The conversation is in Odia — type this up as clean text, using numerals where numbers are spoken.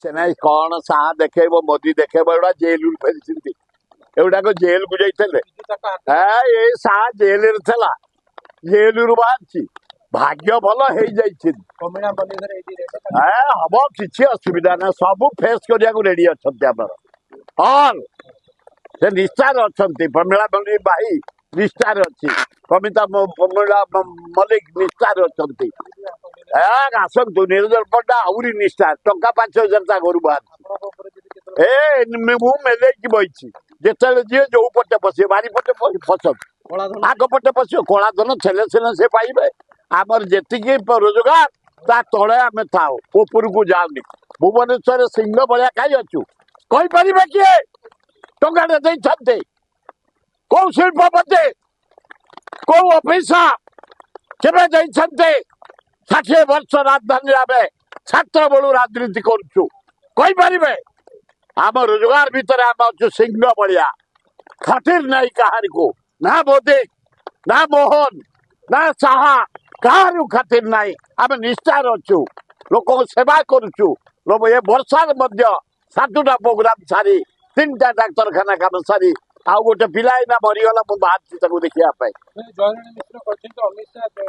ସେ ନାଇଁ, କଣ ସାହା ଦେଖେଇବ, ମୋଦି ଦେଖେଇବ? ଏଗୁଡା ଜେଲରୁ ଫେରିଛନ୍ତି, ଏଗୁଡାକ ଜେଲକୁ ଯାଇଥିଲେ। ଏ ସାହା ଜେଲରେ ଥିଲା, ଜେଲରୁ ବାହାରିଛି। ଭାଗ୍ୟ ଭଲ ହେଇଯାଇଛି, ହବ, କିଛି ଅସୁବିଧା ନାହିଁ। ସବୁ ଫେସ୍ କରିବାକୁ ରେଡି ଅଛନ୍ତି ଆମର ଅଲ୍। ସେ ନିଷ୍ଠାରେ ଅଛନ୍ତି। ପ୍ରମିଳା ମଲ୍ଲିକ ଭାଇ ନିଷ୍ଠାରେ ଅଛି, କବିତା ପ୍ରମିଳା ମଲ୍ଲିକ ନିଷ୍ଠାରେ ଅଛନ୍ତି। ଆସନ୍ତୁ, ନିରଞ୍ଜନ ପଣ୍ଡା ଆହୁରି ନିଷ୍ଠା। ଟଙ୍କା 5000 ତା ଘରୁ ବାହାରିଛି। ଏ ମୁଁ ମେଲେଇକି ବଇଛି, ଯେତେବେଳେ ଯିଏ ଯୋଉ ପଟେ ପଶିବ, ବାରି ପଟେ ପଶନ୍ତୁ, ଆଗ ପଟେ ପଶିବ। କଳା ଧନ ଛେଲେ ଛେଲେ ସେ ପାଇବେ। ଆମର ଯେତିକି ରୋଜଗାର ତା ତଳେ ଆମେ ଥାଉ, ଉପରକୁ ଯାଉନି। ଭୁବନେଶ୍ୱରରେ ସିଂହ ଭଳିଆ କାଇଁ ଅଛୁ, କହିପାରିବେ କିଏ ଟଙ୍କାଟେ ଦେଇଛନ୍ତି? କୋଉ ଶିଳ୍ପପତି, କୋଉ ଅଫିସର କେବେ ଦେଇଛନ୍ତି? 60 ବର୍ଷ ରାଜଧାନୀରେ ଆମେ ଛାତ୍ର ବେଳୁ ରାଜନୀତି କରୁଛୁ, କହିପାରିବେ? ଆମ ରୋଜଗାର ଭିତରେ ଆମେ ଅଛୁ ସିଂହ ଭଳିଆ। ଖାତିର ନାହିଁ କାହାରିକୁ, ନା ମୋଦି, ନା ମୋହନ, ନା ସାହା, କାହାରିକୁ ଖାତିର ନାହିଁ। ଆମେ ନିଷ୍ଠାରେ ଅଛୁ, ଲୋକଙ୍କ ସେବା କରୁଛୁ। ଏ ବର୍ଷାରେ ମଧ୍ୟ 7ଟା ପ୍ରୋଗ୍ରାମ ସାରି, 3ଟା ଡାକ୍ତରଖାନା କାମ ସାରି, ଆଉ ଗୋଟେ ପିଲା ଏଇନା ମରିଗଲା, ମୁଁ ବାହାରିଛି ତାକୁ ଦେଖିବା ପାଇଁ। ଜୟରାଣୀ ମିଶ୍ର କହିଛନ୍ତି ଅମିତ ଶାହା